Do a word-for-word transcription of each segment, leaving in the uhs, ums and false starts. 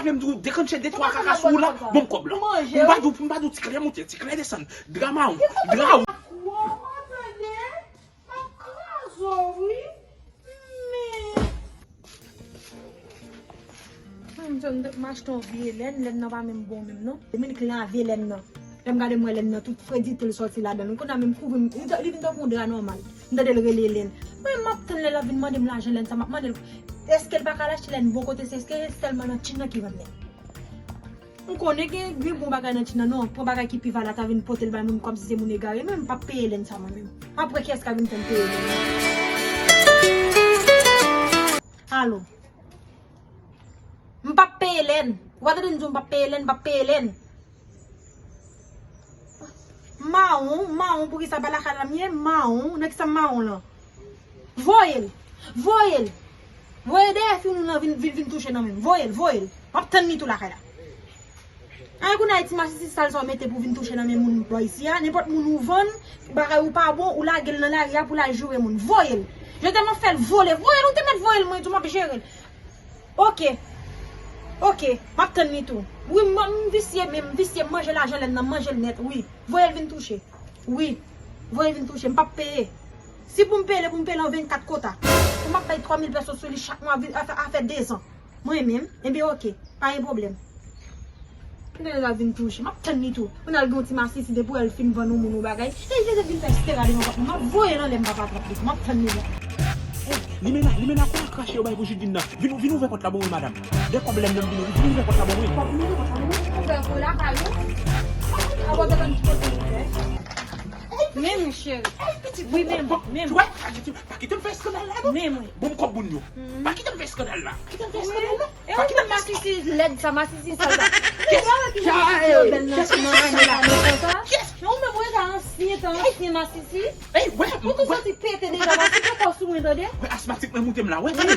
Menm di w dekannche de twa kaka sou ou la, bon m kòb la. M pa di w, m pa di w ti klè monte, ti klè desann. Dra mawon, dra wouj. Wa, w ap tande? M ap kraze w wi. Men. Menm jan m t ap m achte yon vye lèn, lèn nan pa menm bon menm non. Depi m lave lèn nan. Lè m gade m wè lèn nan tout fredite l sòti ladan l. Kounye a menm kouvri m, li vin tankou yon dra nòmal. M tande l rele lèn. Mwen m ap tann lè l ap vin mande m lajan lèn sa, m ap mande l, èske l pa ka al achte lèn bò kote, se èske se sèlman nan China ki vann lèn? M konnen gen, gen bon bagay nan China non, pran bagay ki pi valab ta vin pote l bay moun kòmsi se moun egare, men m p ap peye lèn sa mwen menm. Apre kiyès k ap vin fè m peye lèn? Alo. M p ap peye lèn. Ou pa tande m di w m p ap peye lèn, m p ap peye lèn. Mawon, mawon, poukisa pa lakay la m ye? Mawon, nan kisa m mawon lan? Voye l. Voye l. Voye dèyè figi w lan vin, vin, vin touche nan men m. Voye l, voye l. M ap tann li tou lakay la. Ay, kounye a ti masisi sal sa w mete pou vin touche nan men moun bò isi a. Nenpòt moun ou vann, bagay ou pa bon, ou lage l nan lari a pou l al joure moun. Voye l. Je tèlman fè l vole. Voye l, ou te mèt voye l, mwen di w m ap jere l. Oke. Oke. M ap tann li tou. Wi, m, m visye, men m visye, m manje lajan lèn nan, m manje l nèt, wi. Voye l vin touche. Wi. Voye l vin touche, m p ap peye. Si pou m peye, pou m peye l an vennkat kota. Pou m ap bay twa mil pèso sou li chak mwa, a fè, a fè dezan. Mwen menm, enben oke, pa gen pwoblèm. Kounye a l ap vin touche, m ap tann li tou. Kounye a l gen yon ti masisi depi w wè l fin vann yon moun yon bagay. E li te vin fè stera devan pòt mwen, m ap voye l anlè m p ap atrap li tou, m ap tann li la. Limena, Limena, kwa krache yo bay pou Jidvin nan. Vin, vin ouvè pòt la ban mwen, madanm. De kòb lèn nan vin, vin ouvè pòt la ban mwen. Ouvè pou lakay ou. Abò de konn ki kote ou fè. Men mwen cheri. Wi, men mwen, men mwen. Pa kite m fè eskandal la non. Men mwen. Bon, m kòb moun yo. Pa kite m fè eskandal la. Kite m fè eskandal la. E ou menm masisi lèd sa, masisi sal sa. Ou pa wè ki jan masisi yo bèl nan, nan ane sa, nan tan sa? Men ou menm ou rete ansyen tan, ansyen masisi. Ou tou santi pete deja, masisi poko sou mwen, tande? Wè asmatik mwen moute m la, wè, tande.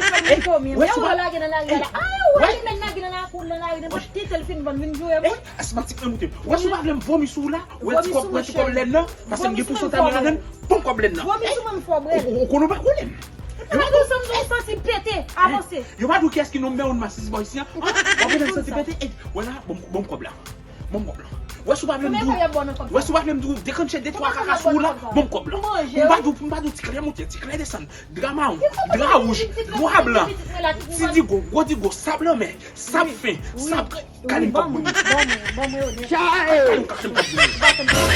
Ou menm ou lage nan lari a la. A, ou wè li menm lage nan lakou l, nan lari, nenpòt tenten l fin vann, vin joure moun. Asmatik mwen moute m. Wè si w pa vle m vomi sou ou la, wè ti kòb, wè ti kòb lèn nan, paske m gen pousantaj mwen ladan l, bon kòb lèn nan. Vomi sou mwen, m fò brèl. Ou, ou, ou konnen w pa konnen m. Ou pa di w sanm, ou santi pete, avanse. Yo pa di w kiyès ki number one masisi bò isi a? W ap rele m santi pete, e, wè la, bon, bon kòb la. Bon kòb la. Wè si w pa vle m di w, wè si w pa vle m di w dekannche de twa kaka sou ou la, bon kòb la. M pa di w, m pa di w ti klè monte, ti klè desann. Dra mawon, dra wouj, dra blan, ti digo, gwo digo, sab lanmè, sab fen, sab grenn, kale m kòb moun. Kale m kòb moun. M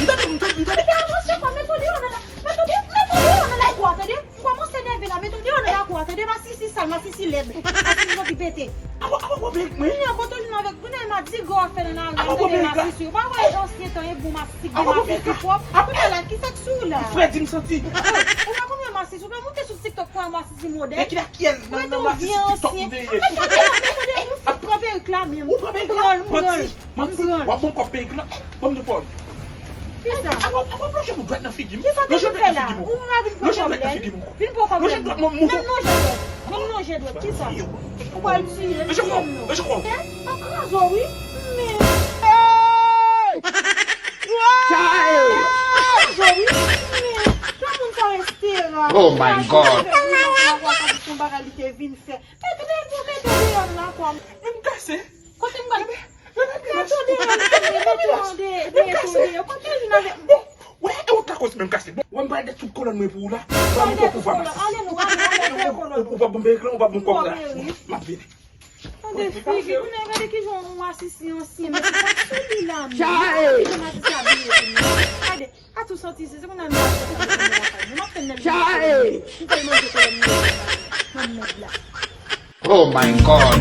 tande, m tande, m tande. Mete w deyò nan lakou a, tande. M kòmanse nève la, mete w deyò nan lakou a, tande. Masisi sal, masisi lèd. Masisi sòti pete. Apa, apa w ap peye mwen? Kounye a, kote w jwenn avèk, kounye a, m a di gwo afè nan lari a, tande masisi. Ou pa wè ansyen tan e bon masisi, gen masisi pwòp. Kounye a la, kisa k sou ou la? Fredi m santi. Ou pa konn wè masisi, ou pa moute sou TikTok pou wè masisi modèl. Men ki la kiyès nan, nan masisi TikTok ou te ye? Mete w deyò, mete w deyò, m fout pran perik la menm. Ou pran perik la? Pran l, m pran l. Manti, w ap ban m kòb perik lan. Ban m de kòb. Kisa? Apa, apa w lonje pou dwèt nan figi m? Kisa w te vin fè la? Ou pa vin pran kòb lèl? Vin pran kòb lèl. Menm lonje dwèt. Menm lonje dwèt. Kisa? Ou pral tiye m. Lonje kò w. Lonje kò w. M ap kraze w wi. Men. Hey! Hey! M ap kraze w wi. Men. Jan moun sa reste la. Oh my God. Yon bagay li te vin fè. Mete, mete, mete deyò nan lakou a. Men m kase. Kote m pral? Mete w deyò, mete w deyò, mete w deyò. Kote w vin avèk? Bon, wè, e w ta koz menm kase. Bon, wè m pral dèt tout kolòn mwen pou ou la. Pral mete w pou va masisi. Ale nou, ale, ale, fè kolòn. Ou p ap ban m perik lan, ou p ap ban m kòb la. M ap vini. Tande figi, kounye a gade kijan yon masisi ansyen, men se pa sou li la, men. Kijan masisi abiye kounye a. Gade, a tou santi isi, se kounye a nou ap fè sa, nou ap fè nèg. Chae! M fè l manje kolòn mwen. Nan nèg la. Oh my God.